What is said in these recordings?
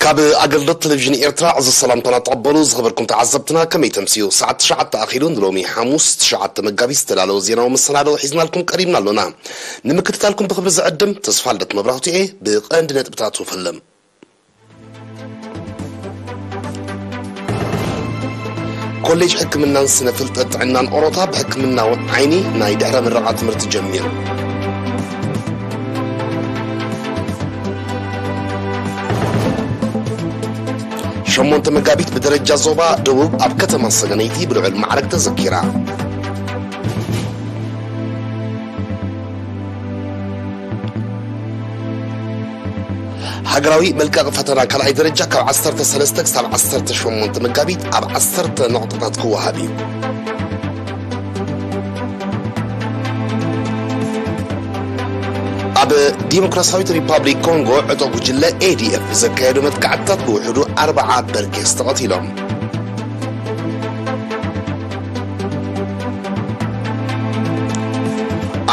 ካብ ኣገልግሎት ቴሌቪዥን ኤርትራ እዚ ሰላምታና ተቐበሉ። ዝኸበርኩም ተዓዘብትና፣ ከመይ ተምስዩ? ሰዓት ትሽዓተ ኣኺሉ፣ ንሎሚ ሓሙስ ትሽዓተ መጋቢት ዝተዳለወ ዜናዊ መሰናድኦ ሒዝናልኩም ቀሪብና ኣሎና። ንምክትታልኩም ብኽብሪ ዝዕድም ተስፋ ልደት መብራህቱ እየ። ብቐንዲ ነጥብታቱ ፈልም። ኮሌጅ ሕክምናን ስነ ፍልጠት ጥዕናን ኦሮታ ብሕክምናዊ ዓይኒ ናይ ድሕረ ምረቓ ትምህርቲ ጀሚሩ። ሸሞንተ መጋቢት ብደረጃ ዞባ ደቡብ ኣብ ከተማ ሰገነይቲ ብልዑል ማዕረግ ተዘኪራ። ሃገራዊ መልቀቂ ፈተና ካልኣይ ደረጃ ካብ ዓሰርተ ሰለስተ ክሳብ ዓሰርተ ሸሞንተ መጋቢት ኣብ ዓሰርተ ነቑጣታት ክወሃብ እዩ። ኣብ ዲሞክራሲያዊት ሪፓብሊክ ኮንጎ ዕጡቕ ጉጅለ ኤ ዲ ኤፍ ብዘካየዱ መጥቃዕትታት ብውሕዱ ኣርባዓ በርጌስ ተቐቲሎም።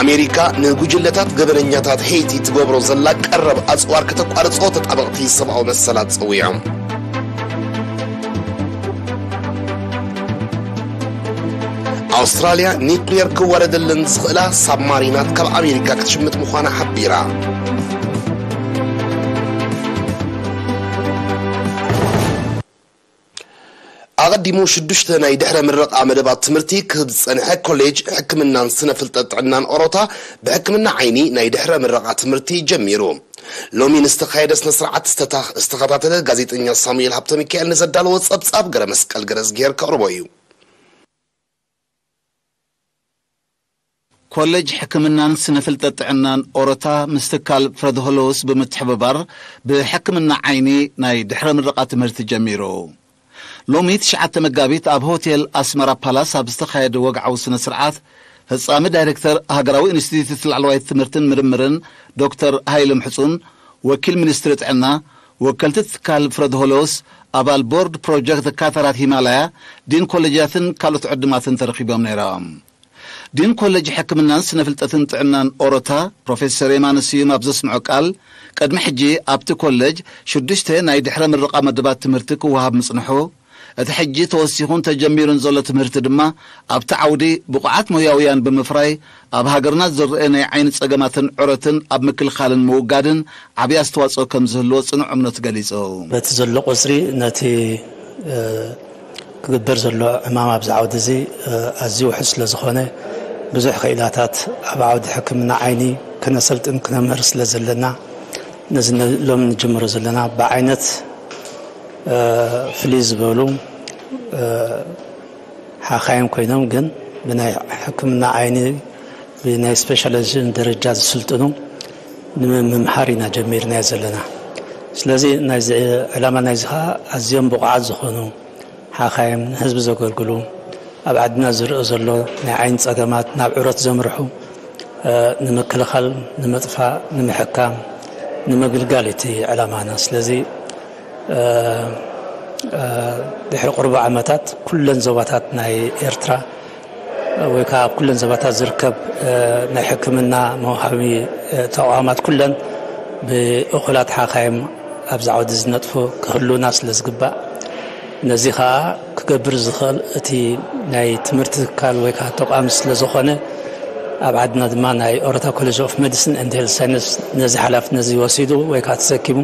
ኣሜሪካ ንጉጅለታት ገበነኛታት ሄይቲ ትገብሮ ዘላ ቀረብ ኣጽዋር ከተቋርጾ ተጣበቕቲ ሰብኣዊ መሰላት ጸዊዖም። ኣውስትራልያ ኒክሌር ክወረደለን ዝኽእላ ሳብማሪናት ካብ ኣሜሪካ ክትሽምት ምዃና ሓቢራ። ኣቐዲሙ ሽዱሽተ ናይ ድሕረ ምረቓ መደባት ትምህርቲ ክህብ ዝጸንሐ ኮሌጅ ሕክምናን ስነ ፍልጠት ጥዕናን ኦሮታ ብሕክምና ዓይኒ ናይ ድሕረ ምረቓ ትምህርቲ ጀሚሩ። ሎሚ ንዝተኻየደ ስነ ስርዓት ዝተታ-፣ ዝተኸታተለ ጋዜጠኛ ሳሙኤል ሃብተ ሚካኤል ንዘዳለዎ ጸብጻብ ገረ መስቀል ገረዝግሄር ከቕርቦ እዩ። ኮሌጅ ሕክምናን ስነ ፍልጠት ጥዕናን ኦሮታ ምስ ትካል ፍረድ ሆሎስ ብምትሕብባር ብሕክምና ዓይኒ ናይ ድሕረ ምረቓ ትምህርቲ ጀሚሩ። ሎሚ ትሽዓተ መጋቢት ኣብ ሆቴል ኣስመራ ፓላስ ኣብ ዝተኻየደ ወግዓዊ ስነ ስርዓት ፈጻሚ ዳይሬክተር ሃገራዊ ኢንስቲትዩት ላዕለዋይ ትምህርትን ምርምርን ዶክተር ሃይለ ምሕጹን ወኪል ሚኒስትሪ ጥዕና፣ ወከልቲ ትካል ፍረድ ሆሎስ፣ ኣባል ቦርድ ፕሮጀክት ካታራት ሂማላያ፣ ዲን ኮሌጃትን ካልኦት ዕድማትን ተረኺቦም ነይሮም። ዲን ኮሌጅ ሕክምናን ስነ ፍልጠትን ጥዕናን ኦሮታ ፕሮፌሰር የማነ ስዩም ኣብ ዘስምዖ ቃል፣ ቅድሚ ሕጂ ኣብቲ ኮሌጅ ሽዱሽተ ናይ ድሕረ ምረቓ መደባት ትምህርቲ ክወሃብ ምጽንሑ፣ እቲ ሕጂ ተወሲኹን ተጀሚሩን ዘሎ ትምህርቲ ድማ ኣብቲ ዓውዲ ብቑዓት ሞያውያን ብምፍራይ ኣብ ሃገርና ዝረአ ናይ ዓይኒ ጸገማትን ዑረትን ኣብ ምክልኻልን ምውጋድን ዓብዪ ኣስተዋጽኦ ከም ዝህልዎ ጽኑዕ እምነቱ ገሊጹ። በቲ ዘሎ ቁጽሪ ነቲ፣ እ፣ ክግበር ዘሎ ዕማም ኣብዚ ዓውዲ እዚ፣ እ፣ ኣዝዩ ውሑድ ስለ ዝኾነ፣ ብዙሕ ክኢላታት ኣብ ዓውዲ ሕክምና ዓይኒ ክነሰልጥን ክነምህር ስለ ዘለና፣ ነዚ ነ-፣ ሎሚ ንጅምሮ ዘለና ብዓይነት፣ እ፣ ፍልይ ዝበሉ፣ እ፣ ሓኻይም ኮይኖም ግን ብናይ ሕክምና ዓይኒ ብናይ ስፔሻላይዜሽን ደረጃ ዝስልጥኑ ንምምሃር ኢና ጀሚርናዮ ዘለና። ስለዚ ናይዚ ዕላማ ናይዚ ኸዓ ኣዝዮም ብቑዓት ዝኾኑ ሓኻይም ንህዝቢ ዘገልግሉ ኣብ ዓድና ዝርአ ዘሎ ናይ ዓይኒ ጸገማት ናብ ዑረት ዘምርሑ፣ እ፣ ንምክልኻል፣ ንምጥፋእ፣ ንምሕካም፣ ንምግልጋል እቲ ዕላማና። ስለዚ እ፣ እ፣ ድሕሪ ቁሩብ ዓመታት ኩለን ዞባታት ናይ ኤርትራ ወይ ከዓ ኣብ ኩለን ዞባታት ዝርከብ፣ እ፣ ናይ ሕክምና መውሃቢ፣ እ፣ ተቋማት ኩለን ብእኹላት ሓኻይም ኣብዚ ዓውዲ ዝነጥፉ ክህሉና ስለ ዝግባእ፣ ነዚ ከዓ ክገብር ዝኽእል እቲ ናይ ትምህርቲ ትካል ወይ ከዓ ተቋም ስለ ዝኾነ፣ ኣብ ዓድና ድማ ናይ ኦሮታ ኮሌጅ ኦፍ ሜዲሲን ኤንድ ሄልት ሳይንስ ነዚ ሓላፍነት እዚ ወሲዱ ወይ ከዓ ተሰኪሙ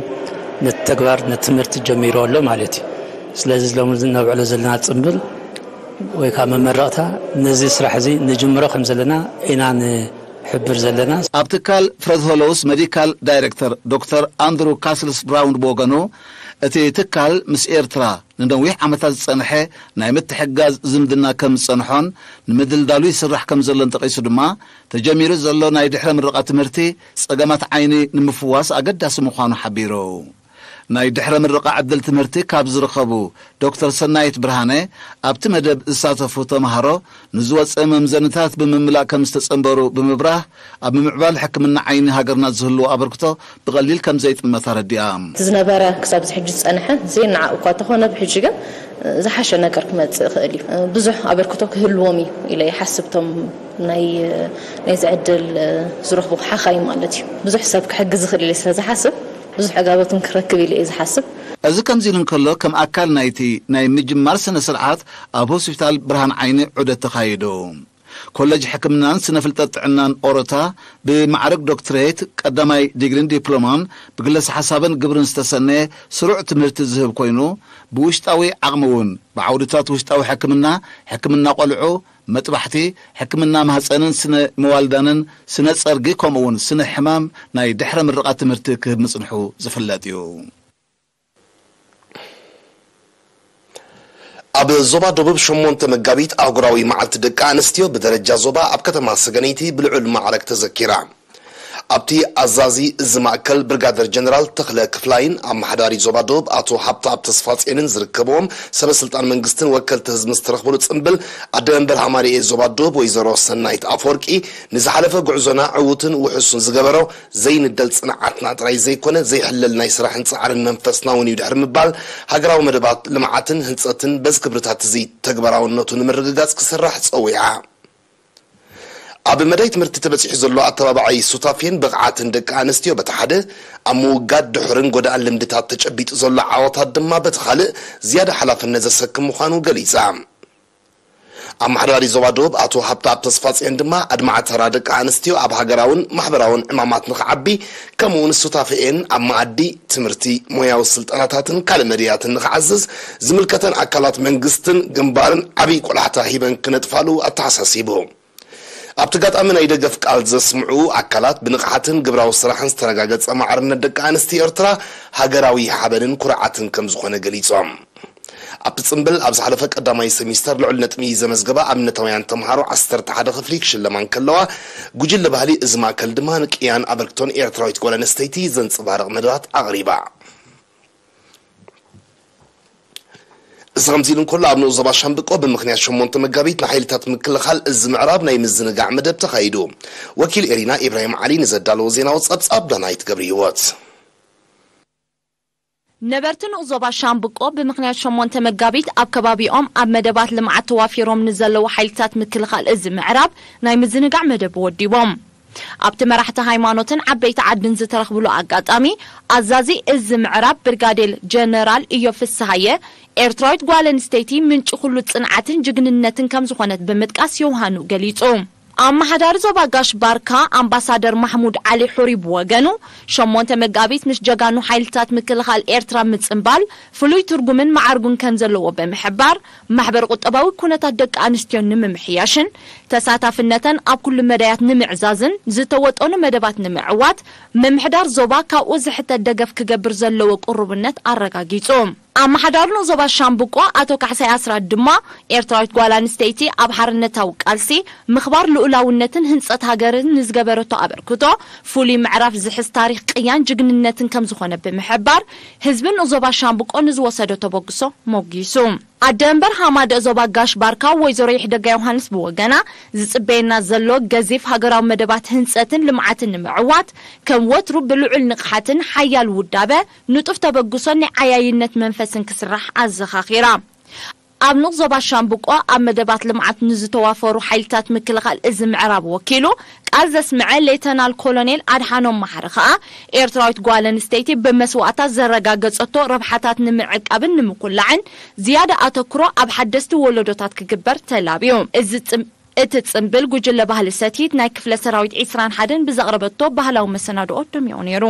ነቲ ተግባር፣ ነቲ ትምህርቲ ጀሚሩ ኣሎ ማለት እዩ። ስለዚ ሎሚ እዚ ነብዕሎ ዘለና ጽምብል ወይ ከዓ መመረቕታ ነዚ ስራሕ እዚ ንጅምሮ ከም ዘለና ኢና ንሕብር ዘለና። ኣብ ትካል ፍረድ ሆሎውስ ሜዲካል ዳይሬክተር ዶክተር ኣንድሩ ካስልስ ብራውን ብወገኑ፣ እቲ ትካል ምስ ኤርትራ ንነዊሕ ዓመታት ዝጸንሐ ናይ ምትሕግጋዝ ዝምድና ከም ዝጸንሖን ንምድልዳሉ ይስራሕ ከም ዘሎን ጠቒሱ ድማ፣ ተጀሚሩ ዘሎ ናይ ድሕረ ምረቓ ትምህርቲ ጸገማት ዓይኒ ንምፍዋስ ኣገዳሲ ምዃኑ ሓቢሩ። ናይ ድሕረ ምርቓ ዕድል ትምህርቲ ካብ ዝረኸቡ ዶክተር ሰናይት ብርሃነ፣ ኣብቲ መደብ ዝሳተፉ ተምሃሮ ንዝወፀ መምዘንታት ብምምላእ ከም ዝተፀንበሩ ብምብራህ፣ ኣብ ምምዕባል ሕክምና ዓይኒ ሃገርና ዝህልዎ ኣበርክቶ ብቐሊል ከም ዘይጥመት ኣረዲኣ። እቲ ዝነበረ ክሳብ እዚ ሕጂ ዝጸንሐ ዘይነዓቕ እኳ እንተኾነ፣ ብሕጂ ግን ዝሓሸ ነገር ክመጽእ ይኽእል እዩ። ብዙሕ ኣበርክቶ ክህልዎም እዩ ኢለ ይሓስብ። እቶም ናይ ናይዚ ዕድል ዝረኽቡ ሓኻይ ማለት እዩ። ብዙሕ ሰብ ክሕግዝ ይኽእል ኢለ ስለ ዝሓስብ፣ ብዙሕ ዕጋበትን ክረክብ ኢለ እየ ዝሓስብ። እዚ ከምዚ ኢሉ እንከሎ፣ ከም ኣካል ናይቲ ናይ ምጅማር ስነ ስርዓት ኣብ ሆስፒታል ብርሃን ዓይኒ ዑደት ተኻይዱ። ኮለጅ ሕክምናን ስነ ፍልጠት ጥዕናን ኦሮታ ብማዕረግ ዶክትሬት፣ ቀዳማይ ዲግሪን ዲፕሎማን ብግለሰ ሓሳብን ግብርን ዝተሰነየ ስሩዕ ትምህርቲ ዝህብ ኮይኑ፣ ብውሽጣዊ ዓቕሚ እውን ብዓውድታት ውሽጣዊ ሕክምና፣ ሕክምና ቆልዑ፣ መጥባሕቲ፣ ሕክምና ማህፀንን ስነ መዋልዳንን፣ ስነ ጸርጊ ከምኡ እውን ስነ ሕማም ናይ ድሕረ ምርቓ ትምህርቲ ክህብ ምጽንሑ ዝፍለጥ እዩ። ኣብ ዞባ ደቡብ ሸሞንተ መጋቢት ኣህጉራዊ መዓልቲ ደቂ ኣንስትዮ ብደረጃ ዞባ ኣብ ከተማ ሰገነይቲ ብልዑል ማዕረግ ተዘኪራ። ኣብቲ ኣዛዚ እዚ ማእከል ብርጋደር ጀነራል ተኽለ ክፍላይን ኣመሓዳሪ ዞባ ደቡብ ኣቶ ሃብተኣብ ተስፋጽዮንን ዝርከብዎም ሰበ ስልጣን መንግስትን ወከልቲ ህዝብን ዝተረኽብሉ ጽምብል ኣደ መንበር ሃማሪኤ ዞባ ደቡብ ወይዘሮ ሰናይት ኣፈወርቂ ንዝሓለፈ ጉዕዞና ዕዉትን ውሑሱን ዝገበሮ ዘይንደል ጽንዓትና ጥራይ ዘይኮነ፣ ዘይሕለል ናይ ስራሕን ጻዕርን መንፈስና እውን እዩ ድሕሪ ምባል፣ ሃገራዊ መደባት ልምዓትን ህንጸትን በዚ ክብርታት እዚ ተግባራውነቱ ንምርግጋጽ ክስራሕ ጸዊዓ። ኣብ መዳይ ትምህርቲ ተበጺሑ ዘሎ ኣተባባዓይ ሱታፌን ብቕዓትን ደቂ ኣንስትዮ በቲ ሓደ፣ ኣብ ምውጋድ ድሑርን ጎዳእን ልምድታት ተጨቢጡ ዘሎ ዓወታት ድማ በቲ ካልእ ዝያዳ ሓላፍነት ዘሰክም ምዃኑ ገሊጻ። ኣመሓዳሪ ዞባ ደቡብ ኣቶ ሃብተኣብ ተስፋጽዮን ድማ ኣድማዒ ተራ ደቂ ኣንስትዮ ኣብ ሃገራውን ማሕበራውን ዕማማት ንኽዓቢ፣ ከምኡውን ሱታፌኤን ኣብ መኣዲ፣ ትምህርቲ፣ ሞያዊ ስልጠናታትን ካልእ መድያትን ንኽዓዝዝ ዝምልከተን ኣካላት መንግስትን ግንባርን ዓብዪ ቆላሕታ ሂበን ክነጥፋሉ ኣተሓሳሲቡ። ኣብቲ ኣጋጣሚ ናይ ደገፍ ቃል ዘስምዑ ኣካላት ብንቕሓትን ግብራዊ ስራሕን ዝተረጋገጸ ማዕርነት ደቂ ኣንስትዮ ኤርትራ ሃገራዊ ሓበንን ኩርዓትን ከም ዝኾነ ገሊጾም። ኣብቲ ጽምብል ኣብ ዝሓለፈ ቀዳማይ ሰሚስተር ልዑል ነጥቢ ዘመዝገባ ኣብነታውያን ተምሃሮ ዓሰርተ ሓደ ክፍሊ ክሽለማ እንከለዋ፣ ጉጅለ ባህሊ እዚ ማእከል ድማ ንቅያን ኣበርክቶን ኤርትራዊት ጓል ኣንስተይቲ ዘንጸባርቕ መደባት ኣቕሪባ። እዚ ከምዚ ኢሉ እንከሎ፣ ኣብ ንኡስ ዞባ ሻምብቆ ብምኽንያት ሸሞንተ መጋቢት ንሓይልታት ምክልኻል እዚ ምዕራብ ናይ ምዝንጋዕ መደብ ተኻይዱ። ወኪል ኤሪና ኢብራሂም ዓሊ ንዘዳለዎ ዜናዊ ጸብጻብ ዳናይት ገብረ ህይወት። ነበርቲ ንኡስ ዞባ ሻምብቆ ብምኽንያት ሸሞንተ መጋቢት ኣብ ከባቢኦም ኣብ መደባት ልምዓት ተዋፊሮም ንዘለዉ ሓይልታት ምክልኻል እዚ ምዕራብ ናይ ምዝንጋዕ መደብ ወዲቦም። ኣብቲ መራሕቲ ሃይማኖትን ዓበይቲ ዓድን ዝተረኽብሉ ኣጋጣሚ፣ ኣዛዚ እዚ ምዕራብ ብርጋዴር ጀነራል እዮብ ፍስሃየ፣ ኤርትራዊት ጓል ኣንስተይቲ ምንጪ ኩሉ ጽንዓትን ጅግንነትን ከም ዝኾነት ብምጥቃስ ዮውሃኑ ገሊጹ። ኣመሓዳሪ ዞባ ጋሽ ባርካ ኣምባሳደር ማሕሙድ ዓሊ ሑሪ ብወገኑ፣ ሸሞንተ መጋቢት ምስ ጀጋኑ ሓይልታት ምክልኻል ኤርትራ ምጽንባል ፍሉይ ትርጉምን መዓርጉን ከም ዘለዎ ብምሕባር፣ ማሕበር ቁጠባዊ ኩነታት ደቂ ኣንስትዮ ንምምሕያሽን ተሳታፍነተን ኣብ ኩሉ መዳያት ንምዕዛዝን ዝተወጠኑ መደባት ንምዕዋት ምምሕዳር ዞባ ካብኡ ዝሕተት ደገፍ ክገብር ዘለዎ ቅሩብነት ኣረጋጊጹ። ኣመሓዳሪ ንኡስ ዞባ ሻምብቆ ኣቶ ካሕሳይ ኣስራት ድማ ኤርትራዊት ጓል ኣንስተይቲ ኣብ ሓርነታዊ ቃልሲ ምኽባር ልኡላውነትን ህንጸት ሃገርን ንዝገበረቶ ኣበርክቶ ፍሉይ ምዕራፍ ዝሕዝ ታሪኽ ቅያን ጅግንነትን ከም ዝኾነ ብምሕባር ህዝቢ ንኡስ ዞባ ሻምብቆ ንዝወሰዶ ተበግሶ ሞጊሱ። ኣደ መንበር ሃማደእ ዞባ ጋሽ ባርካ ወይዘሮ ይሕደጋ ዮሃንስ ብወገና፣ ዝጽበየና ዘሎ ገዚፍ ሃገራዊ መደባት ህንጸትን ልምዓትን ንምዕዋት፣ ከም ወትሩ ብልዑል ንቕሓትን ሓያል ውዳበ ንጡፍ ተበግሶን ናይ ዓያይነት መንፈስን ክስራሕ ኣዘኻኺራ። ኣብ ንኡስ ዞባ ሻምብቆ ኣብ መደባት ልምዓት ንዝተዋፈሩ ሓይልታት ምክልኻል እዚ ምዕራብ ወኪሉ ቃል ዘስምዐ ሌተናል ኮሎኔል ኣድሓኖም ማሕሪ ከኣ፣ ኤርትራዊት ጓል ኣንስተይቲ ብመስዋእታ ዘረጋገጸቶ ረብሓታት ንምዕቃብን ንምኩላዕን ዝያዳ ኣተኩሮ ኣብ ሓደስቲ ወለዶታት ክግበር ተላብዩ። እዚ ጽም-፣ እቲ ጽምብል ጉጅለ ባህሊ ሰቲት ናይ ክፍለ ሰራዊት ዕስራን ሓደን ብዘቕረበቶ ባህላዊ መሰናድኦ ደሚቑ ነይሩ።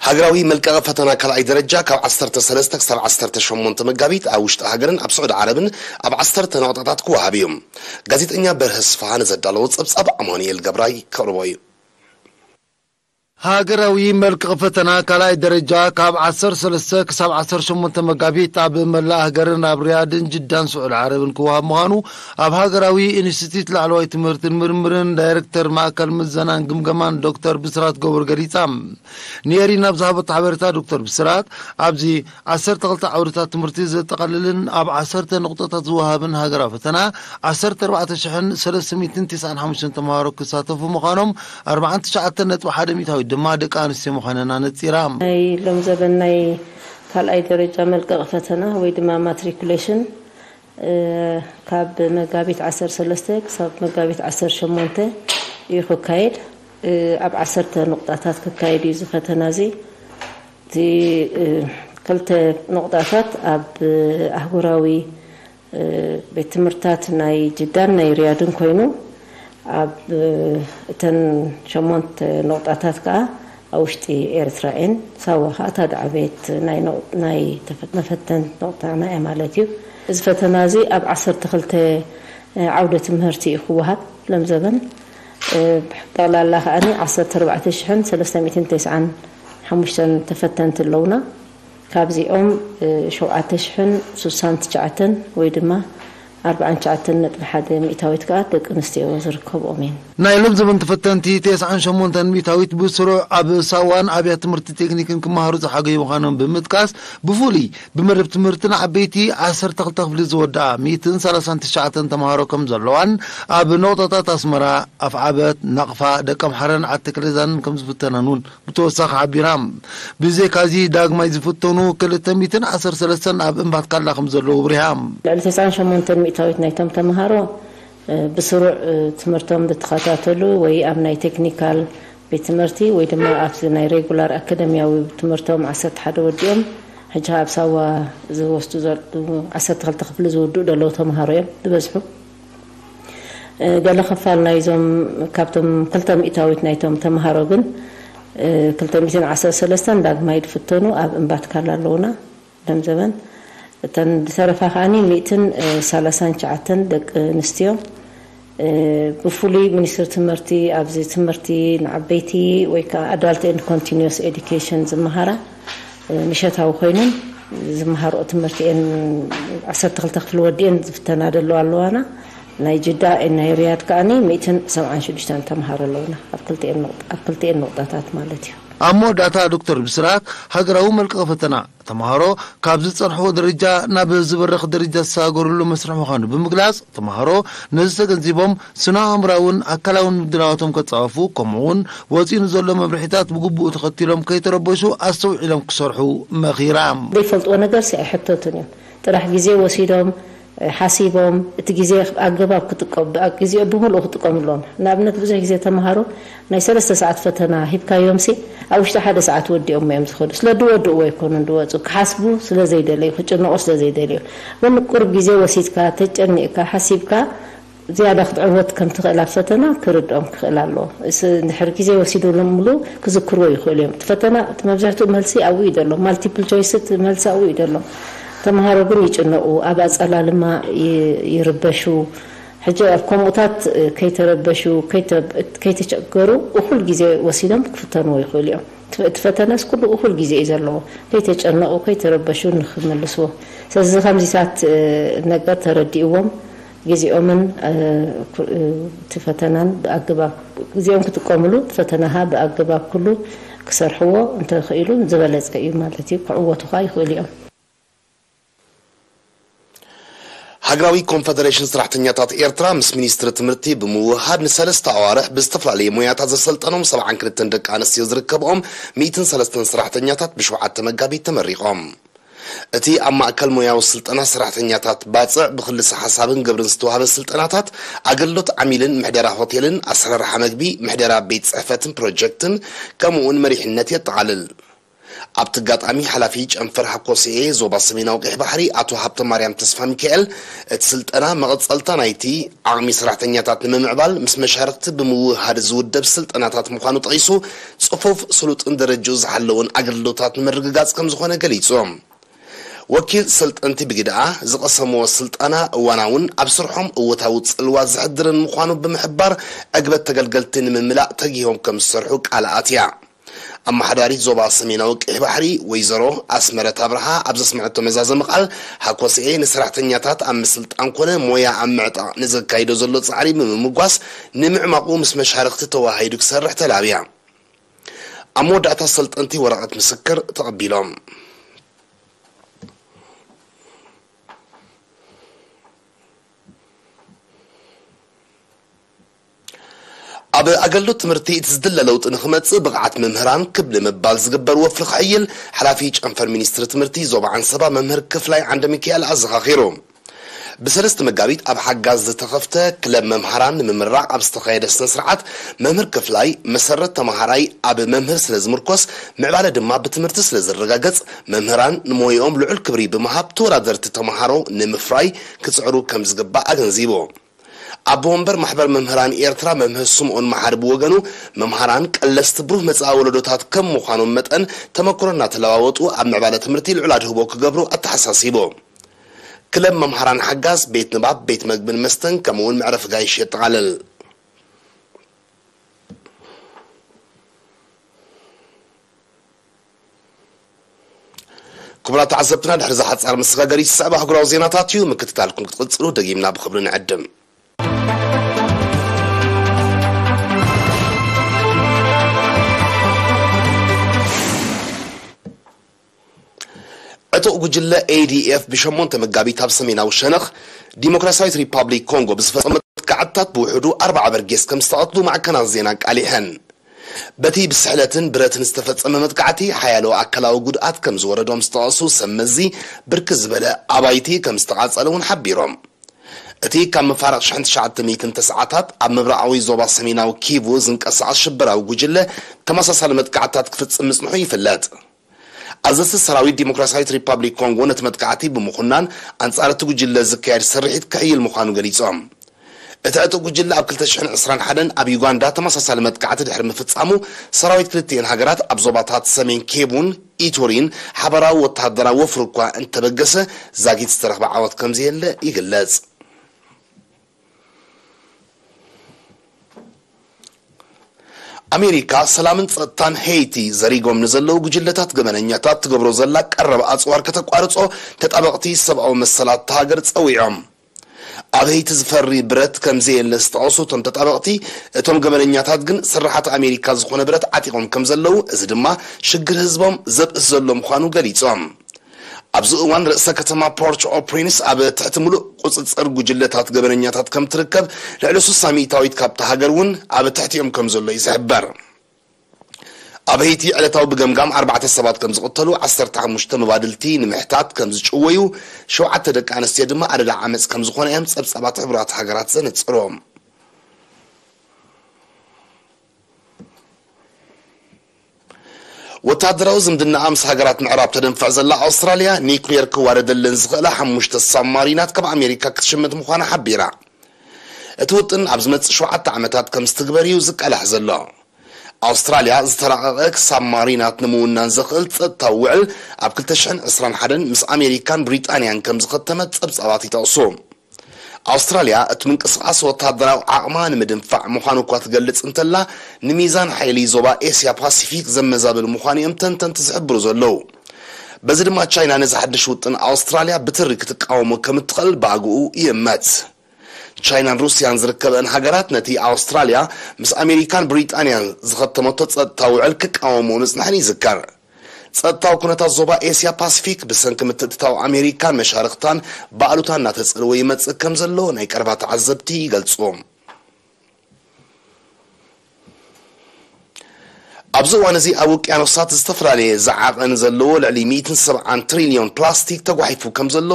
ሃገራዊ መልቀቒ ፈተና ካልኣይ ደረጃ ካብ ዓሰርተ ሰለስተ ክሳብ ዓሰርተ ሸሞንተ መጋቢት ኣብ ውሽጢ ሃገርን ኣብ ስዑዲ ዓረብን ኣብ ዓሰርተ ነቑጣታት ክወሃብ እዩ። ጋዜጠኛ በርሀ ስፍሃ ንዘዳለዎ ጸብጻብ ኣማኑኤል ገብራይ ከቕርቦ እዩ። ሃገራዊ መልክቕ ፈተና ካልኣይ ደረጃ ካብ ዓሰርተ ሰለስተ ክሳብ ዓሰርተ ሸሞንተ መጋቢት ኣብ መላእ ሃገርን ኣብ ሪያድን ጅዳን ስዑድ ዓረብን ክወሃብ ምዃኑ ኣብ ሃገራዊ ኢንስቲትዩት ላዕለዋይ ትምህርትን ምርምርን ዳይሬክተር ማእከል ምዘናን ግምገማን ዶክተር ብስራት ገብሩ ገሊጻ። ንኤሪና ኣብ ዝሃበቶ ሓበሬታ ዶክተር ብስራት ኣብዚ ዓሰርተ ክልተ ዓውድታት ትምህርቲ ዘጠቓልልን ኣብ ዓሰርተ ነቑጣታት ዝወሃብን ሃገራዊ ፈተና ዓሰርተ ኣርባዕተ ሽሕን ሰለስተ ሚእትን ተስዓን ሓሙሽተን ተምሃሮ ክሳተፉ ምዃኖም ኣርባዓን ትሽዓተን ነጥቢ ሓደ ሚእታዊት ድማ ደቂ ኣንስትዮ ምዃነን ኣነጺራ። ናይ ሎም ዘበን ናይ ካልኣይ ደረጃ መልቀቕ ፈተና ወይ ድማ ማትሪኩሌሽን ካብ መጋቢት ዓሰርተ ሰለስተ ክሳብ መጋቢት ዓሰርተ ሸሞንተ እዩ ክካየድ። ኣብ ዓሰርተ ኑቕጣታት ክካየድ እዩ እዚ ፈተና እዚ። እቲ ክልተ ኑቕጣታት ኣብ ኣህጉራዊ ቤት ትምህርትታት ናይ ጅዳን ናይ ሪያድን ኮይኑ፣ ኣብ እተን ሸሞንተ ኑቕጣታት ከዓ ኣብ ውሽጢ ኤርትራ እየን። ሳዋ ከዓ እታ ዝዓበየት ናይ ኖ- ናይ ተፈ- መፈተን ኑቕጣና እያ ማለት እዩ። እዚ ፈተና እዚ ኣብ ዓሰርተ ክልተ ዓውደ ትምህርቲ እዩ ክወሃብ ሎም ዘበን። ጠቕላላ ከዓኒ ዓሰርተ ኣርባዕተ ሽሕን ሰለስተ ሚእትን ተስዓን ሓሙሽተን ተፈተንቲ ኣለውና። ካብዚኦም ሸውዓተ ሽሕን ስሳን ትሽዓተን ወይ ድማ ኣርባዓን ትሽዓተን ነጥቢ ሓደ ሚእታዊት ከዓ ደቂ ኣንስትዮ ዝርከብኦም እየን። ናይ ሎም ዘበን ተፈተንቲ ተስዓን ሸሞንተን ሚእታዊት ብስሩዕ ኣብ ሳዋን ኣብያተ ትምህርቲ ቴክኒክን ክመሃሩ ዝሓገዩ ምዃኖም ብምጥቃስ፣ ብፍሉይ ብመደብ ትምህርቲ ንዓበይቲ ዓሰርተ ክልተ ክፍሊ ዝወድኣ ሚእትን ሰላሳን ትሽዓተን ተምሃሮ ከም ዘለዋን ኣብ ነቑጣታት ኣስመራ፣ ኣፍዓበት፣ ናቕፋ፣ ደቀምሓረን ዓዲ ክልዛንን ከም ዝፍተናን እውን ብተወሳኺ ሓቢራ። ብዘይካዚ ዳግማይ ዝፍተኑ ክልተ ሚእትን ዓሰርተ ሰለስተን ኣብ እምባትካላ ከም ዘለዉ ኣብሪሃ። ልዕሊ ተስዓን ሸሞንተን ሚእታዊት ናይቶም ተምሃሮ ብስሩዕ ትምህርቶም ዝተኸታተሉ ወይ ኣብ ናይ ቴክኒካል ቤት ትምህርቲ ወይ ድማ ኣብቲ ናይ ሬጉላር ኣካደሚያዊ ትምህርቶም ዓሰርተ ሓደ ወዲኦም ሕጂ ኣብ ሳዋ ዝወስዱ ዘለዉ ዓሰርተ ክልተ ክፍሊ ዝውድኡ ዘለዉ ተምሃሮ እዮም ዝበዝሑ። ገለ ክፋል ናይዞም ካብቶም ክልተ ሚእታዊት ናይቶም ተምሃሮ ግን ክልተ ሚእትን ዓሰርተ ሰለስተን ዳግማይ ዝፍተኑ ኣብ እምባትካላ ኣለውና። ደም ዘበን እተን ዝተረፋ ከዓኒ ሚእትን ሰላሳን ትሽዓተን ደቂ ኣንስትዮ። ብፍሉይ ሚኒስትሪ ትምህርቲ ኣብዚ ትምህርቲ ንዓበይቲ ወይ ከዓ ኣዳልት ኤንድ ኮንቲኒስ ኤዱኬሽን ዝመሃራ ምሸታዊ ኮይነን ዝመሃርኦ ትምህርቲ እየን። ዓሰርተ ክልተ ክፍሊ ወዲአን ዝፍተና ደለዋ ኣለዋና። ናይ ጅዳ ናይ ሪያድ ከዓኒ ሚእትን ሰብዓን ሽዱሽተን ተምሃሮ ኣለውና ኣብ ክልቲኤን ንቑጣታት ማለት እዩ። ኣብ መወዳእታ ዶክተር ብስራት ሃገራዊ መልቀቂ ፈተና ተምሃሮ ካብ ዝጸንሕዎ ደረጃ ናብ ዝበረኽ ደረጃ ዝሰጋገርሉ መስርሕ ምዃኑ ብምግላጽ፣ ተምሃሮ ነዚ ተገንዚቦም ስነ ኣእምራውን ኣካላውን ምድላዋቶም ከጻወፉ፣ ከምኡ እውን ወጺኡ ንዘሎ መምርሒታት ብግቡእ ተኸቲሎም ከይተረበሹ ኣስተውዒሎም ክሰርሑ መኺራ። ዘይፈልጥዎ ነገርሲ ኣይሕተቱን እዮም። ጥራሕ ግዜ ወሲዶም ሓሲቦም እቲ ግዜ ኣገባብ ክጥቀሙ ግዜ ብምልኡ ክጥቀምሎም። ንኣብነት ብዙሕ ግዜ ተምሃሮ ናይ ሰለስተ ሰዓት ፈተና ሂብካዮምሲ ኣብ ውሽጢ ሓደ ሰዓት ወዲኦም እዮም ዝኸዱ። ስለ ድወድእዎ ኣይኮኑን ድወፁ፣ ክሓስቡ ስለ ዘይደለዩ፣ ክጭነቑ ስለ ዘይደለዩ። ግን ቁሩብ ግዜ ወሲድካ ተጨኒቕካ ሓሲብካ ዝያዳ ክትዕወት ከም ትኽእል ኣብ ፈተና ክርድኦም ክኽእል ኣለዎ። እንድሕር ግዜ ወሲዱ ሙሉ ክዝክርዎ ይኽእሉ እዮም። እቲ ፈተና እቲ መብዛሕትኡ መልሲ ኣብኡ እዩ ዘሎ። ማልቲፕል ቾይስ እቲ መልሲ ኣብኡ እዩ ዘሎ። ተምሃሮ ግን ይጭነቑ፣ ኣብ ኣጸላልማ ይርበሹ። ሕጂ ኣብ ከምኡታት ከይተረበሹ ከይተቸገሩ እኹል ግዜ ወሲዶም ክፍተንዎ ይኽእሉ እዮም። እቲ ፈተነስ ኩሉ እኹል ግዜ እዩ ዘለዎ። ከይተጨነቑ ከይተረበሹ ንክምልስዎ። ስለዚ ከምዚታት ነገር ተረዲእዎም ግዜኦምን እቲ ፈተናን ብኣገባብ ግዜኦም ክጥቀምሉ ፈተናኻ ብኣገባብ ኩሉ ክሰርሕዎ እንተኽኢሉ ዝበለፀ እዩ ማለት እዩ። ክዕወቱ ኸዓ ይኽእሉ እዮም። ሃገራዊ ኮንፈደሬሽን ሰራሕተኛታት ኤርትራ ምስ ሚኒስትሪ ትምህርቲ ብምውህሃድ ንሰለስተ ኣዋርሕ ብዝተፈላለየ ሞያታት ዘሰልጠኖም ሰብዓን ክልተን ደቂ ኣንስትዮ ዝርከብኦም ሚእትን ሰለስተን ሰራሕተኛታት ብሸውዓተ መጋቢት ተመሪቖም። እቲ ኣብ ማእከል ሞያዊ ስልጠና ሰራሕተኛታት ባጽዕ ብክልሰ ሓሳብን ግብርን ዝተዋህበ ስልጠናታት ኣገልግሎት ዓሚልን ምሕደራ ሆቴልን ኣሰራርሓ መግቢ ምሕደራ ቤት ጽሕፈትን ፕሮጀክትን ከምኡውን መሪሕነት የጠቓልል። ኣብቲ ኣጋጣሚ ሓላፊ ጨንፈር ሃኮስኤ ዞባ ሰሜናዊ ቀይሕ ባሕሪ ኣቶ ሃብተማርያም ተስፋሚካኤል እቲ ስልጠና መቐጸልታ ናይቲ ዓቕሚ ሰራሕተኛታት ንምምዕባል ምስ መሻርኽቲ ብምውህሃድ ዝውደብ ስልጠናታት ምዃኑ ጠቒሱ ጽፉፍ ስሉጥን ደረጅኡ ዝሓለወን ኣገልግሎታት ንምርግጋጽ ከምዝኾነ ገሊጹ። ወኪል ሰልጠንቲ ብግደኣ ዝቐሰምዎ ስልጠና እዋናውን ኣብ ስርሖም እወታዊ ጽልዋ ዘሕድርን ምዃኑ ብምሕባር ዕግበት ተገልገልቲ ንምምላእ ተጊሆም ከምዝሰርሑ ቃል ኣትያ። ኣመሓዳሪት ዞባ ሰሜናዊ ቀይሕ ባሕሪ ወይዘሮ ኣስመረት ኣብርሃ ኣብ ዘስመዐቶ መዛዘሚ ቃል፣ ሃኮስኤ ንሰራሕተኛታት ኣብ ምስልጣን ኮነ ሞያ ኣብ ምዕጣቕ ንዘካይዶ ዘሎ ጻዕሪ ብምምጓስ፣ ንምዕማቑ ምስ መሻርኽቲ ተወሃሂዱ ክሰርሕ ተላብያ። ኣብ መወዳእታ ሰልጠንቲ ወረቐት ምስክር ተቐቢሎም። ኣብ ኣገልግሎት ትምህርቲ እቲ ዝድለ ለውጢ ንኽመጽእ ብቕዓት መምህራን ክብ ንምባል ዝግበር ወፍሪ ክሕይል ሓላፊ ጨንፈር ሚኒስትሪ ትምህርቲ ዞባ ዓንሰባ መምህር ክፍላይ ዓንደ ሚካኤል ኣዘኻኺሩ። ብሰለስተ መጋቢት ኣብ ሓጋዝ ዝተኸፍተ ክለብ መምሃራን ንምምራቕ ኣብ ዝተኻየደ ስነ ስርዓት መምህር ክፍላይ መሰረት ተምሃራይ ኣብ መምህር ስለ ዝምርኮስ ምዕባለ ድማ ብትምህርቲ ስለ ዝረጋገጽ መምህራን ንሞይኦም ልዑል ክብሪ ብምሃብ ተወዳደርቲ ተምሃሮ ንምፍራይ ክጽዕሩ ከም ዝግባእ ኣገንዚቡ። ኣቦ ወንበር ማሕበር መምህራን ኤርትራ መምህር ስምኦን መሓሪ ብወገኑ፣ መምሃራን ቀለስቲ ብሩህ መጻኢ ወለዶታት ከም ምዃኖም መጠን ተመክሮ እናተለዋወጡ ኣብ ምዕባለ ትምህርቲ ልዑል ኣድህቦ ክገብሩ ኣተሓሳሲቡ። ክለብ መምሃራን ሓጋዝ ቤት ንባብ፣ ቤት መግብን መስተን ከምኡውን መዕረፊ ጋይሽ የጠቓልል። ክቡራት ተዓዘብትና፣ ድሕሪ እዛ ሓጻር መሰጋገሪት ዝስዕብ ኣህጉራዊ ዜናታት እዩ። ምክትታልኩም ክትቕጽሉ ደጊምና ብኽብሪ ንዕድም። ዕጡቕ ጉጅለ ኤ ዲ ኤፍ ብሸሞንተ መጋቢት ኣብ ሰሜናዊ ሸነኽ ዲሞክራሲያዊት ሪፓብሊክ ኮንጎ ብዝፈጸመ መጥቃዕትታት ብውሕዱ ኣርባዓ በርጌስ ከም ዝተቐትሉ ማዕከናት ዜና ኣቃሊሐን። በቲ ብስሕለትን ብረትን ዝተፈጸመ መጥቃዕቲ ሓያሎ ኣካላዊ ጉድኣት ከም ዝወረዶም ዝተቐሱ ሰብ መዚ፣ ብርክት ዝበለ ኣባይቲ ከም ዝተቓጸለ እውን ሓቢሮም። እቲ ካብ መፋርቕ ሽሕን ትሽዓተ ሚእትን ተስዓታት ኣብ ምብራቓዊ ዞባ ሰሜናዊ ኪቩ ዝንቀሳቐስ ሽበራዊ ጉጅለ ተመሳሳሊ መጥቃዕትታት ክፍጽም ምጽንሑ ይፍለጥ። ኣዘዝቲ ሰራዊት ዲሞክራሲያዊት ሪፓብሊክ ኮንጎ ነቲ መጥቃዕቲ ብምኹናን ኣንጻር እቲ ጉጅለ ዝካየድ ስርሒት ክሕይል ምዃኑ ገሊጾም። እቲ ዕጡቕ ጉጅለ ኣብ ክልተ ሽሕን ዕስራን ሓደን ኣብ ዩጋንዳ ተመሳሳሊ መጥቃዕቲ ድሕሪ ምፍጻሙ፣ ሰራዊት ክልቲኤን ሃገራት ኣብ ዞባታት ሰሜን ኬቡን ኢቱሪን ሓበራዊ ወተሃደራዊ ወፍሪ እኳ እንተበገሰ፣ ዛጊት ዝተረኽበ ዓወት ከም ዘየለ ይግለጽ። ኣሜሪካ ሰላምን ጸጥታን ሄይቲ ዘሪጎም ንዘለዉ ጉጅለታት ገበነኛታት ትገብሮ ዘላ ቀረብ ኣጽዋር ከተቋርጾ ተጣበቕቲ ሰብኣዊ መሰላት እታ ሃገር ጸዊዖም። ኣብ ሄይቲ ዝፈሪ ብረት ከም ዘየለ ዝጠቐሱ እቶም ተጣበቕቲ፣ እቶም ገበነኛታት ግን ስርሓት ኣሜሪካ ዝኾነ ብረት ዓጢቖም ከም ዘለዉ፣ እዚ ድማ ሽግር ህዝቦም ዘብእስ ዘሎ ምዃኑ ገሊጾም። ኣብዚ እዋን ርእሰ ከተማ ፖርት ኦ ፕሪንስ ኣብ ትሕቲ ምሉእ ቁጽጽር ጉጅለታት ገበነኛታት ከም ትርከብ፣ ልዕሊ ስሳ ሚእታዊት ካብታ ሃገር እውን ኣብ ትሕቲኦም ከም ዘሎ እዩ ዝሕበር። ኣብ ሄይቲ ዕለታዊ ብገምጋም ኣርባዕተ ሰባት ከም ዝቕተሉ፣ ዓሰርተ ሓሙሽተ መባድልቲ ንምሕታት ከም ዝጭወዩ፣ ሸውዓተ ደቂ ኣንስትዮ ድማ ኣደዳ ዓመጽ ከም ዝኾነ እዮም ጸብጻባት ሕቡራት ሃገራት ዘነጽሩ። ወተሃደራዊ ዝምድናኣ ምስ ሃገራት ምዕራብ ተደንፍዕ ዘላ ኣውስትራልያ፣ ኒኩሌር ክዋደደለን ዝኽእላ ሓሙሽተ ሳብማሪናት ካብ ኣሜሪካ ክትሽምት ምዃና ሓቢራ። እቲ ውጥን ኣብ ዝመጽእ ሸውዓተ ዓመታት ከም ዝትግበር እዩ ዝቃላሕ ዘሎ። ኣውስትራልያ ዝተራቐቐ ሳብማሪናት ንምውናን ዘኽእል ጸጥታዊ ውዕል ኣብ ክልተ ሽሕን ዕስራን ሓደን ምስ ኣሜሪካን ብሪጣንያን ከም ዝኸተመት ጸብጻባት ይጠቕሱ። ኣውስትራልያ እቲ ምንቅስቓስ ወተሃደራዊ ዓቕማ ንምድንፋዕ ምዃኑ እኳ ትገልጽ እንተላ፣ ንሚዛን ሓይሊ ዞባ ኤስያ ፓሲፊክ ዘመዛብል ምዃኑ እዮም ተንተንቲ ዝሕብሩ ዘለዉ። በዚ ድማ ቻይና ነዚ ሓድሽ ውጥን ኣውስትራልያ ብትሪ ክትቃወሞ ከም እትኽእል ብኣግኡ ይእመት። ቻይናን ሩስያን ዝርከበን ሃገራት ነቲ ኣውስትራልያ ምስ ኣሜሪካን ብሪጣንያን ዝኸተመቶ ጸጥታዊ ውዕል ክቃወሞ ምጽንሐን ይዝከር። ጸጥታዊ ኩነታት ዞባ ኤስያ ፓሲፊክ ብሰንኪ ምትእትታው ኣሜሪካን መሻርኽታን ብኣሉታ እናተጸልወ ይመጽእ ከም ዘሎ ናይ ቀረባ ተዓዘብቲ ይገልጹ። ኣብዚ እዋን እዚ ኣብ ውቅያኖሳት ዝተፈላለየ ዝዓቐን ዘለዎ ልዕሊ ሚእትን ሰብዓን ትሪልዮን ፕላስቲክ ተጓሒፉ ከም ዘሎ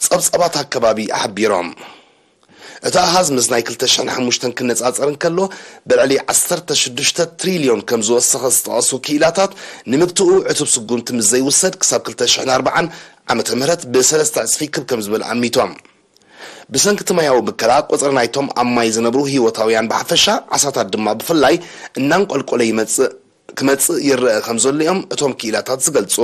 ጸብጻባት ኣከባቢ ሓቢሮም። እቲ ኣሃዝ ምስ ናይ ክልተ ሽሕን ሓሙሽተን ክነጻጸር እንከሎ፣ ብልዕሊ ዓሰርተ ሽዱሽተ ትሪልዮን ከም ዝወሰኸ ዝጠቐሱ ክኢላታት፣ ንምግትኡ ዕቱብ ስጉምቲ ምስ ዘይውሰድ ክሳብ ክልተ ሽሕን ኣርባዓን ዓመተ ምህረት ብሰለስተ ዕጽፊ ክብ ከም ዝብል ኣሚቶም። ብሰንኪ እቲ ማያዊ ብከላ፣ ቁጽሪ ናይቶም ኣብ ማይ ዝነብሩ ህይወታውያን ብሓፈሻ፣ ዓሳታት ድማ ብፍላይ እናንቆልቆለ ይመጽእ፣ ክመጽእ ይረአ ከም ዘሎ እዮም እቶም ክኢላታት ዝገልጹ።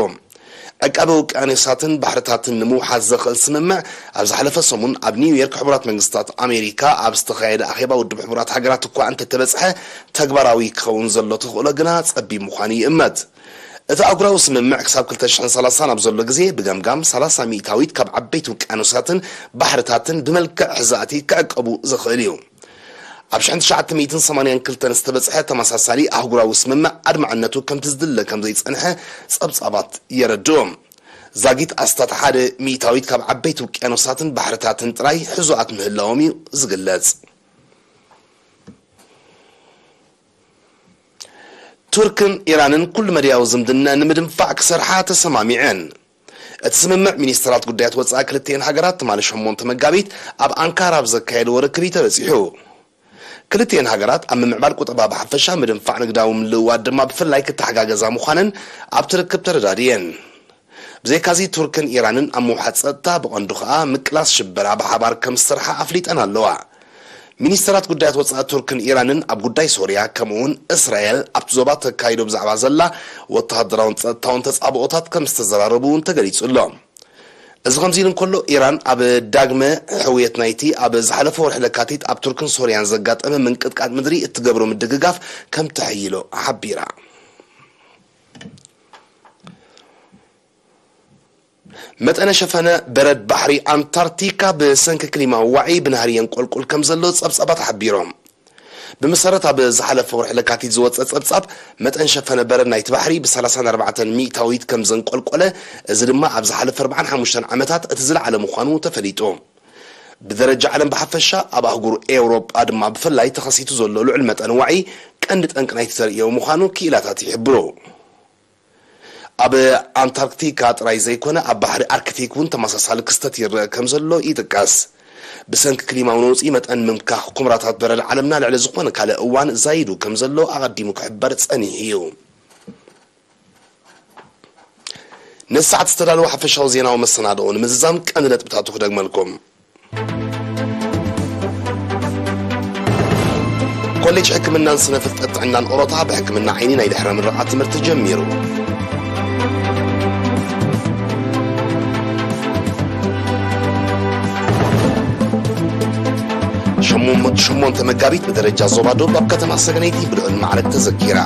ዕቃበ ውቅያኖሳትን ባሕርታትን ንምውሓስ ዘኽእል ስምምዕ ኣብ ዝሓለፈ ሰሙን ኣብ ኒውዮርክ ሕቡራት መንግስታት ኣሜሪካ ኣብ ዝተኻየደ ኣኼባ ውድብ ሕቡራት ሃገራት እኳ እንተተበጽሐ፣ ተግባራዊ ክኸውን ዘሎ ተኽእሎ ግና ጸቢብ ምዃኑ ይእመት። እቲ ኣህጉራዊ ስምምዕ ክሳብ ክልተ ሽሕን ሰላሳን ኣብ ዘሎ ግዜ ብገምጋም ሰላሳ ሚእታዊት ካብ ዓበይቲ ውቅያኖሳትን ባሕርታትን ብመልክዕ ሕዛእቲ ክዕቀቡ ዘኽእል እዩ። ኣብ ሽሕን ትሽዓተ ሚእትን ሰማንያን ክልተን ዝተበጽሐ ተመሳሳሊ ኣህጉራዊ ስምምዕ ኣድማዕነቱ ከምቲ ዝድለ ከም ዘይጸንሐ ጸብጻባት የረድኡ። ዛጊት ኣስታት ሓደ ሚእታዊት ካብ ዓበይቲ ውቅያኖሳትን ባሕርታትን ጥራይ ሕዙኣት ምህላዎም እዩ ዝግለጽ። ቱርክን ኢራንን ኩሉ መድያዊ ዝምድና ንምድንፋዕ ክሰርሓ ተሰማሚዐን። እቲ ስምምዕ ሚኒስትራት ጉዳያት ወጻኢ ክልቲኤን ሃገራት ትማሊ ሸሞንተ መጋቢት ኣብ ኣንካራ ኣብ ዘካየድዎ ርክብ እዩ ተበጺሑ። ክልቲኤን ሃገራት ኣብ ምምዕባል ቁጠባ ብሓፈሻ፣ ምድንፋዕ ንግዳዊ ምልውዋጥ ድማ ብፍላይ ክተሓጋገዛ ምዃነን ኣብቲ ርክብ ተረዳድየን። ብዘይካዚ ቱርክን ኢራንን ኣብ ምውሓድ ጸጥታ፣ ብቐንዱ ከኣ ምቅላስ ሽበራ ብሓባር ከም ዝሰርሓ ኣፍሊጠን ኣለዋ። ሚኒስተራት ጉዳያት ወጻኢ ቱርክን ኢራንን ኣብ ጉዳይ ሶርያ፣ ከምኡ'ውን እስራኤል ኣብቲ ዞባ ተካይዶ ብዛዕባ ዘላ ወተሃደራውን ጸጥታውን ተጻብኦታት ከም ዝተዘራረቡ እውን ተገሊጹ ኣሎ። እዚ ከምዚ ኢሉ እንከሎ፣ ኢራን ኣብ ዳግመ ሕውየት ናይቲ ኣብ ዝሓለፈ ወርሒ ለካቲት ኣብ ቱርክን ሶርያን ዘጋጠመ ምንቅጥቃጥ ምድሪ እትገብሮ ምድግጋፍ ከም ተሐይሎ ሓቢራ። መጠነ ሸፈነ በረድ ባሕሪ ኣንታርክቲካ ብሰንኪ ክሊማዊ ዋዒ ብናህሪ የንቆልቁል ከም ዘሎ ጸብጻባት ሓቢሮም። ብመሰረት ኣብ ዝሓለፈ ወርሒ ለካቲት ዝወጸ ጸብጻብ፣ መጠን ሸፈነ በረድ ናይቲ ባሕሪ ብ ሰላሳን ኣርባዕተን ሚእታዊት ከም ዘንቆልቆለ፣ እዚ ድማ ኣብ ዝሓለፈ ኣርባዓን ሓሙሽተን ዓመታት እቲ ዝለዓለ ምዃኑ ተፈሊጡ። ብደረጃ ዓለም ብሓፈሻ፣ ኣብ ኣህጉር ኤውሮጳ ድማ ብፍላይ ተኸሲቱ ዘሎ ልዑል መጠን ዋዒ ቀንዲ ጠንቂ ናይቲ ተርእዮ ምዃኑ ክኢላታት ይሕብሩ። ኣብ ኣንታርክቲካ ጥራይ ዘይኮነ፣ ኣብ ባሕሪ ኣርክቲክ እውን ተመሳሳሊ ክስተት ይረአ ከም ዘሎ ይጥቀስ። ብሰንኪ ክሊማዊ ነውጺ፣ መጠን ምምካኽ ኩምራታት በረድ ዓለምና ልዕሊ ዝኾነ ካልእ እዋን ዛይዱ ከም ዘሎ ኣቐዲሙ ክሕበር ጸኒሑ እዩ። ነዚ ሰዓት ዝተዳለወ ሓፈሻዊ ዜናዊ መሰናድኦ ንምዝዛም ቀንዲ ነጥብታቱ ክደግመልኩም። ኮሌጅ ሕክምናን ስነ ፍልጠት ጥዕናን ኦሮታ ብሕክምና ዓይኒ ናይ ድሕረ ምረቓ ትምህርቲ ጀሚሩ። ሸሞንተ መጋቢት ብደረጃ ዞባ ዶብ ኣብ ከተማ ሰገነይቲ ብልዑል ማዕረግ ተዘኪራ።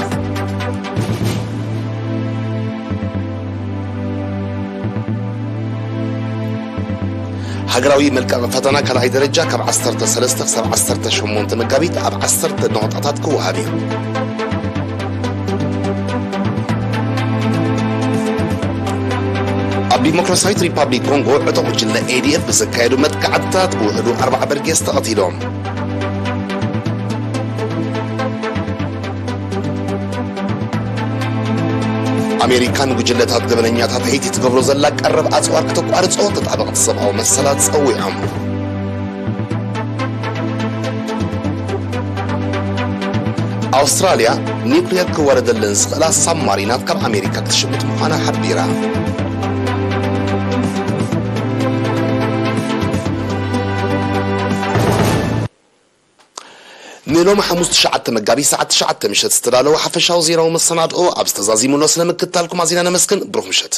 ሃገራዊ መልቀቂ ፈተና ካልኣይ ደረጃ ካብ ዓሰርተ ሰለስተ ክሳብ ዓሰርተ ሸሞንተ መጋቢት ኣብ ዓሰርተ ነቑጣታት ክወሃብ እዩ። ኣብ ዲሞክራሲያዊት ሪፓብሊክ ኮንጎ ዕጡቕ ጉጅለ ኤ ዲ ኤፍ ብዘካየዱ መጥቃዕትታት ብውሕዱ ኣርባዓ በርጌስ ተቐቲሎም። ኣሜሪካ ንጉጅለታት ገበነኛታት ሄይቲ ትገብሮ ዘላ ቀረብ ኣጽዋር ክተቋርጾ ተጣበቕቲ ሰብኣዊ መሰላት ጸዊዖም። ኣውስትራልያ ኒውክሊየር ክወረደለን ዝኽእላ ሳብማሪናት ካብ ኣሜሪካ ክትሽምት ምዃና ሓቢራ። ንሎሚ ሓሙስ ትሽዓተ መጋቢት ሰዓት ትሽዓተ ምሸት ዝተዳለወ ሓፈሻዊ ዜናዊ መሰናድኦ ኣብ ዝተዛዚሙሎ ስለ ምክትታልኩም ኣዚና ነመስግን። ብሩኽ ምሸት።